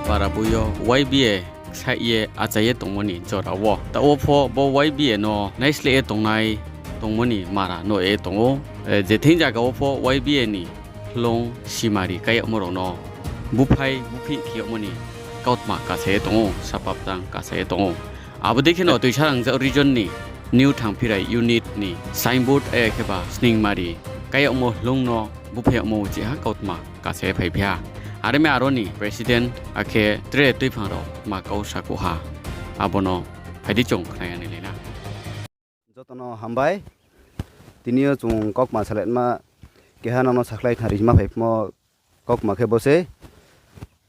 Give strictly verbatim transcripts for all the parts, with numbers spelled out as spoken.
para boi yo Y B A ksaih ye achai ye tongmo ni jora wo. Taoh wo pho bo Y B A no naisleh ye tongnai tongmo ni mara no ye tong ou. Eh, je thing zaga wo pho Y B A ni hloung simari kai yagmo rao no buphai buphih khe yagmo ni kautma kasa ye tong ou, sapa btang kasa ye tong ou. Abo dei khe no Tuisarangja region ni New Thangphirai unit ni signboard aya khe ba sningmari kai yagmo hloung no buphai yagmo uchih ha kautma kasa ye phaiphi ha. Are mi aro ni president akhe tre tuiphang rao ma kau sakhouh ha. Abo no phai di chung khna ya ni lai na. Joto no hambai. Tini yo chung kautma salaima keha nang no sakhlai khnari ma phaimo kautma khe bo sei.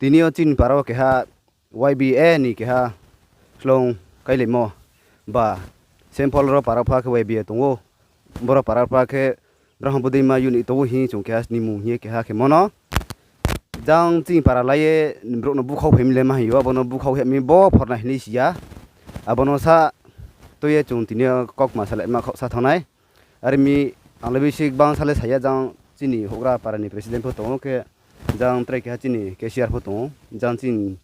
Tini yo chini para wo keha Y B A ni keha hloung kailaimo ba Saint Paul ro para pha khe Y B A tong ou. Boro para pha khe Brahma Bodei ma unit tong ou hing chung keha sningmung hing ye keha khemo no. Jang chini para lai ye brouh no bukhau phaimi le ma hing yo, abo no bukhau hemi bo phorna hing si ya. Abo no sa tui ye chung tini yo kautma salaima khaoh sa thanng nai. Are mi ang le bisi gbang sa le sa ya, jang chini houhgra para ni president pho tong ou khe, jang tre keha chini cashier pho tong ou, jang chini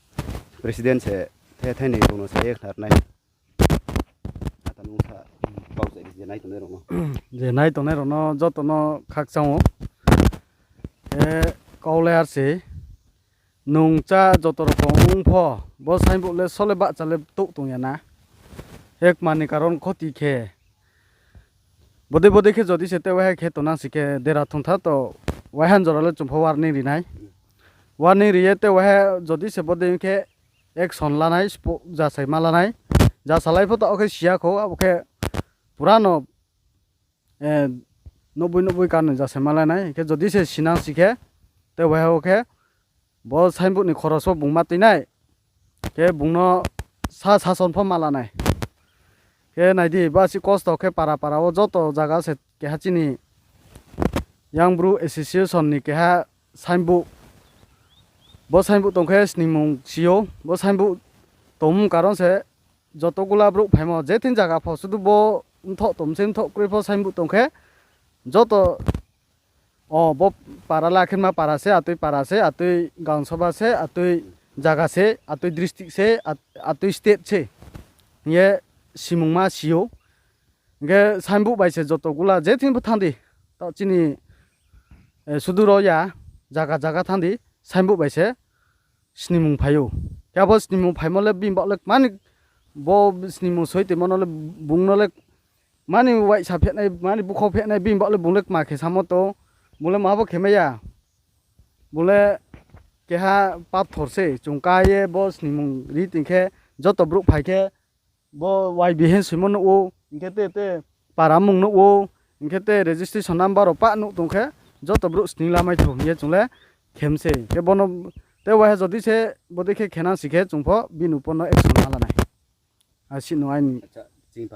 president se the thainoi bung no sa ye khnar nai. Ata nung sa, kau sa je nai tongnai rao no. Je nai tongnai rao no joto no khakchang ou. E, kau le ar se. Nung chá joto rokong ong pho, bo signboard le sole bahcha le touh tong ya na. Hekma ni karon khoti khe. Bodei bodei khe jodi se te waiha khe tongnang si khe dera thongtha to waiha ni jora le chung pho warning ri nai. Warning ri ye te waiha jodi se bodei khe action la nai, spo-, jasai ma la nai. Jasalai pho taoh khe si ya khou, abo khe pura no, eh, nouhboi nouhboi kan no jasai ma la nai. Khe jodi se sinang si khe, te waiha wo khe, bo signboard ni khoros wo bung ma tui nai. Khe bung no sa sason pho ma la nai. Khe nai di, basi kosto khe para para wo joto zaga se keha chini Young Bru Association ni keha signboard. Bo signboard tong khe sningmung si ou. Bo signboard tongmo karon se joto gula brouh phaimo je thing zaga pho sudu bo mthoh tong se mthoh kroi pho signboard tong khe joto, o, bo para la khe ma para se, atoi para se, atoi gaon soba se, atoi zaga se, atoi district se, at-, atoi state se hing ye simungma si ou. Hing khe signboard bai se joto gula je thing pho thanng di. Taoh chini, eh, sudu ro ya, zaga zaga thanng di, signboard bai se sningmung phai ou. Khe abo sningmung phaimo le bini baoh le mani bo sningmung soi toimo no le bung no le mani waisa phehnai, mani bukhau phehnai bini baoh le bung le kma khe samo to, bung le ma bo khe mai ya. Bung le keha pathor se, chung ka ye bo sningmung ri tong khe, joto brouh phai khe, bo Y B A hing soimo nuh ou, hing khe te, te para mung nuh ou, hing khe te registration number rao pah nuh tong khe, joto brouh sning lamai thou hing ye chung le khem se. Khe bo no te waiha jodi se bodei khe khenang si khe chung pho bini upor no action ma la nai. Asi no aini. Chini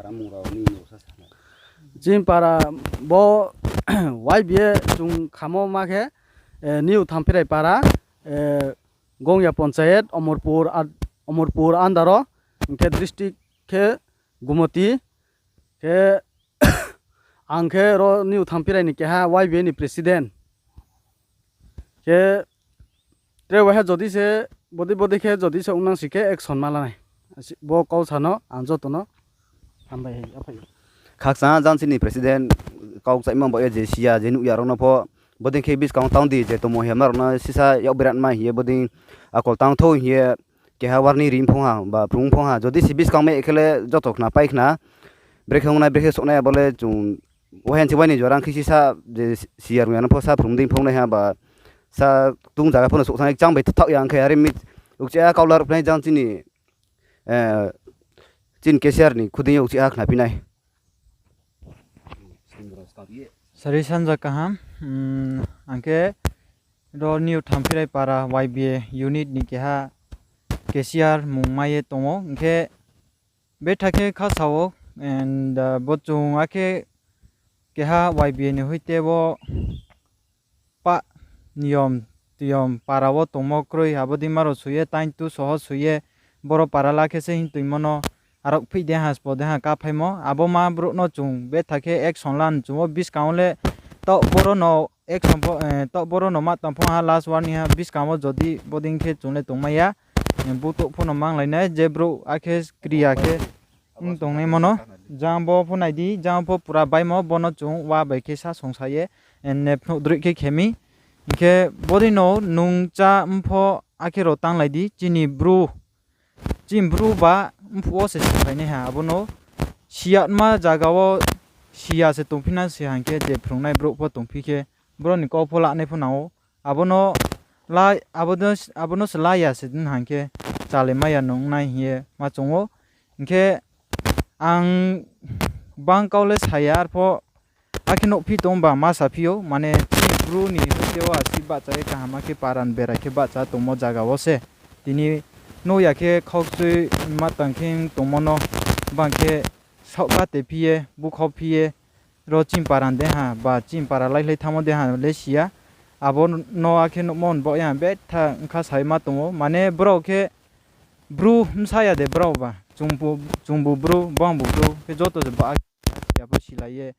para bo Y B A chung khamo ma khe, eh, New Thamphirai para, eh, Gongya Panchayat, Omorpur, Omorpur under o, hing khe district khe Gumoti, khe ang khe ro New Thamphirai ni keha Y B A ni president. Khe tre waiha jodi se, bodei bodei khe jodi se ongnang si khe action ma la nai. Bo kau sa no ang joto no hambai hai aphai ou. Khakchang jang chini president kau kchaimo baoh ye je si ya, je nuh ya rao no pho, bodei khe buskang tang di, je tongmo hema rao no sisa yak birat ma hing ye bodei akol tang thou hing ye keha warning ri phung ha, ba phrung phung ha. Jodi se buskang mai khe le joto khna pai khna. Brekhe ongnai, brekhe souhnai, abo le chung wahen se waini jora khe sisa je si ya rung ya no pho sa phrung dei phung nai ha ba sa tung zaga pho no souhsanai kchang bai thaoh ya khe are mi ukchih ha kau laruh phnai jang chini, eh, chini cashier ni khudei yo ukchih ha khnaphi nai. Sari sanja kaham, ang khe ro New Thamphirai para Y B A unit ni keha cashier mung mai ye tong ou, hing khe betha khe kha sa ou, and, uh, bo chung akhe keha Y B A ni hoite bo pa niyom tiyom para wo tongmo kroi, abo dei ma rao soi ye, tain tu soho soi ye, boro para la khe se hing toimo no, arok phih de ha, spo de ha, kaphaimo, abo ma brouh no chung betha khe action la ni chung ou, buskang wo le taoh boro no action pho, eh, taoh boro no ma tang phung ha, last warning ha, buskang wo jodi bodei khe chung le tongmai ya. butouh pho no manglai nai, je brouh akhe kri ya khe ong tongnaimo no. Jang bo pho nai di, jang pho pura baimo, bo no chung wa bai khe sa songsa ye, ne phnuh droih khe khe mi. Hing khe bodei no nung chá mpho akhe ro tanglai di, chini bru, chini bru ba mphuh wo se siphainaiha, abo no siyama zaga wo siya se tongphi na se hang khe, je phrungnai brouh pho tongphi khe, brouh ni kau pho lanai pho nang ou. Abo no la-, abo no, abo no se la ya se din hang khe, chale mai ya nung nai hing ye ma chung ou. Hing khe ang bang kau le sa ya, arpho akhe nouhphi tong ba ma saphi ou, mane chini bru ni hoite wo asi bahcha ye kaham khe para ni berai khe bahcha tongmo zaga wo se. Tini nuh ya khe khaukchui ma tang khe tongmo no bang khe saohka te phi ye, bukhau phi ye, ro chini para ni de ha, ba chini para lailai thanngmo de ha le si ya. Abo no akhe nuhmo ni baoh ye ang betha bkha sai ma tong ou. Mane brao khe bru bsa ya de brao ba. Chungbu, chungbu bru, bangbu bru, khe joto se ba ya pho silai ye,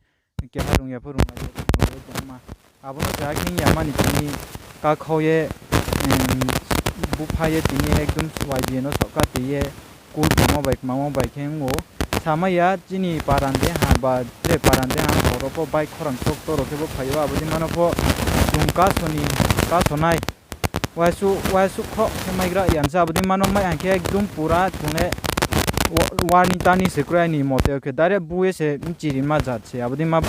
keha rung ya pho runglai ye, runglai ye tongma. Abo no se akhe yama ni tini kakhau ye, em, bupha ye tini ekdom Y B A no saohka tui ye, kul tongmo bai, kmamo bai khe ong ou. Samai ya chini para ni de ha, ba tre para ni de ha, oro pho bike khorang sok toro khe bo phai ou, abo dei ma no pho chung kaso ni, kaso nai. Uaisuh, uaisuh khroh khe maigra ya se, abo dei ma no mai hang khe ekdom pura chung le wa-, warning tani se kroi aini mote, khe direct bu ye se mchiri ma jat se, abo dei ma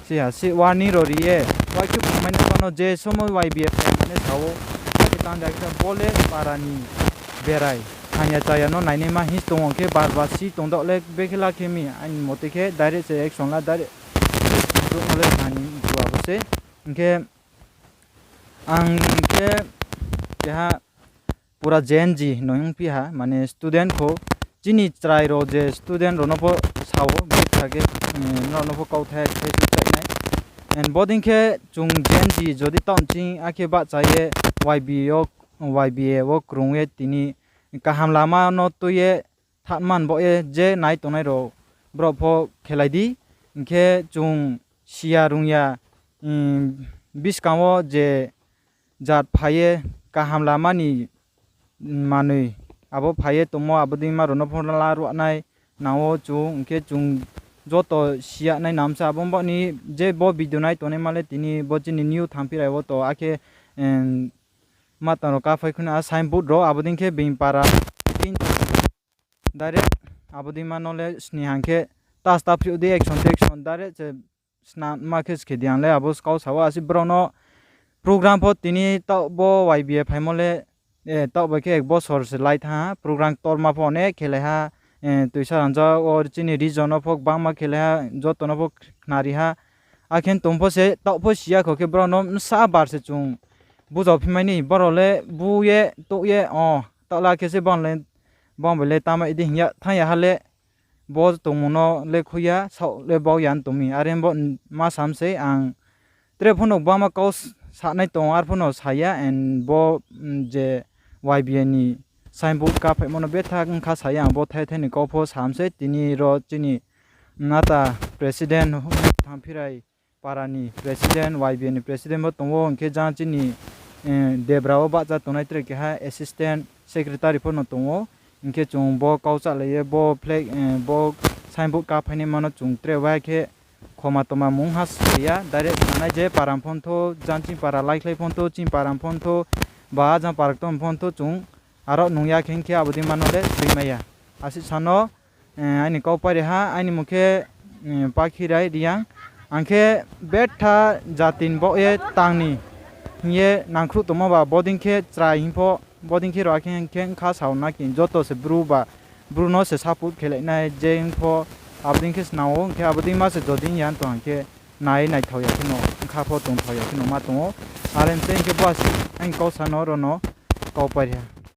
se ha, se warning ro ri ye, uaikhe phungmai no no je somo Y B A phai mane sa ou, akhe tang da khe bo le para ni berai, hanya chaya no nainaima hing tong ou khe bar bar si tong dao le bekhe la khe mi, aini mote khe direct se action la direct brouh no le thani bua bo se. Hing khe ang khe keha pura Gen Z no ongphi ha, mane student kho, chini chrai rao je student rao no pho sa ou, bikha khe, eh, nrao no pho kauthai khe se chai nai. And bodei khe chung Gen Z jodi taoh ching akhe bahcha ye Y B A wo, Y B A wo krung ye tini kaham lama no tui ye thanngman baoh ye je nai tongnai rao brao pho khelai di. Hing khe chung siya rung ya, mm, buskang wo je jat phai ye kaham lama ni manoi abo phai ye tongmo, abo dei ma rao no pho la ruh nai nang ou chung, hing khe chung joto siya nai nam se abo baoh ni je bo video nai tongnaima le tini bo chini new Thampirai wo to akhe, em, ma tang rao kaphai khuna signboard rao, abo dei khe being para direct abo dei ma no le sni hang khe tas ta phriuh di action te action direct se sna ma khe se khe di ang le abo kau sa ou, asi brao no program pho tini taoh bo Y B A phaimo le, eh, taoh bai khe ek bosor se lai thanng ha, program ktorma pho onek khelai ha, eh, tuisa rangja wo chini region no pho gbangma khelai ha, joto no pho khnari ha. Akhe tong pho se taoh pho siya kho khe brao no bsa bar se chung bujao phimai ni, brao le bu ye, touh ye, o, taoh la khe se bang le, bang bai le tamai di hing ya, thanng ya ha le, bo tongmung no le khui ya, saoh le bau ya tong mi, are bo ma sam sei ang tre pho no gbangma kau s-, sanai tong, arpho no sa ya, and bo, mm, je Y B A ni signboard kaphaimo no betha bkha sa ya, ang bo thai thai ni kau pho sam sei, tini ro chini nata president, Thamphirai para ni president, Y B A ni president bo tong ou, hing khe jang chini, eh, debra wo bahcha tongnai tre keha assistant secretary pho no tong ou, hing khe chung bo kau chalai ye bo flag, eh, bo signboard kaphainaima no chung tre wai khe khoma toma mungha se ya, direct sanai je para phone tho, jang chini para laikhlai phone tho, chini para phone tho, ba jang para ktong phone tho chung aro nung ya khe hing khe abo dei ma no le tuimai ya. Asi sa no, eh, aini kau pari ha, aini mung khe, eh, Pakhirai Reang. Ang khe betha jati ni baoh ye tang ni hing ye nangkhruh tongmo ba bodei khe chrai hing pho, bodei khe ro akhe hing khe bkha sao na khe joto se bru ba, bru no se support khelai nai je hing pho, abo dei khe snao, hing khe abo dei ma se jodi ya tong hing khe nai naithao ya khe no, bkha pho tongthao ya khe no ma tong ou. Are se hing khe bo asi aini kau sa no ro no kau pari ha.